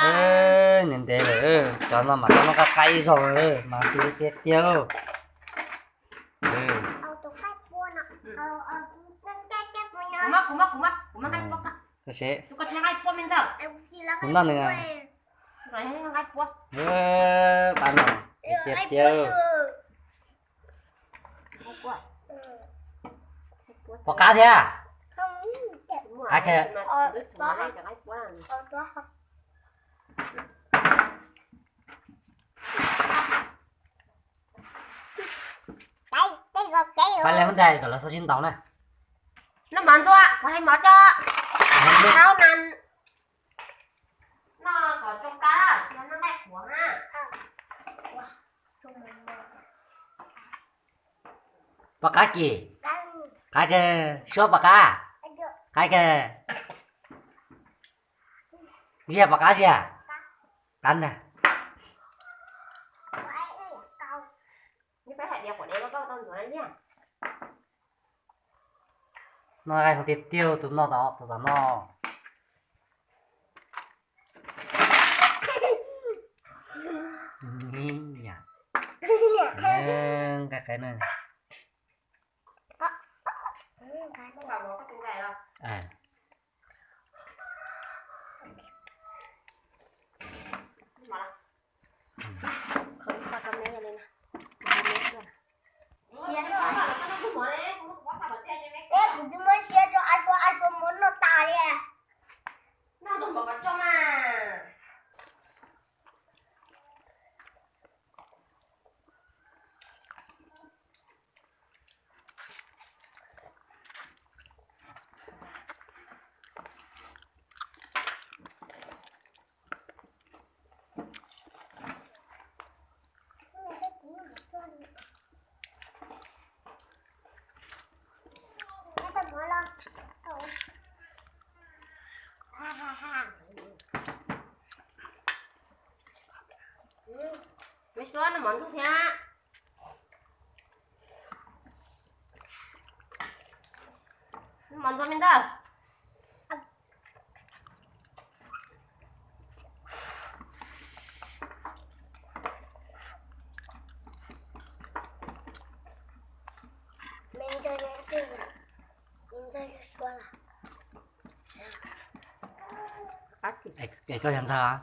Ntev ntev lawm, cov no mas cov no qaib qaib ib zaug mas tiag tiag. Tab sis kuv noj nws, pab no tiag tiag. Pom qab thiab. Qab kawg. Pab leej ntag kom lawv txhob sib ntaus na. Noj mov ntxuag, kuv hais mov coj. Noj kom tsoo plab, noj nqaij quav na. Pom qab kis, qab kawg, suab pom qab, qab kawg, ziag pom qab ziag, qab ntag. Noj tiag tiag tus no, tus tom no. Nqaij qev na. Kuv twb muab siab rau a sua, a sua muab noj tas li. Noj tus npaum qhov rooj mas. Me suab noj mov ntxuag thiab. Noj mov ntxuag me ntxawg. Es koj yog ntxawg.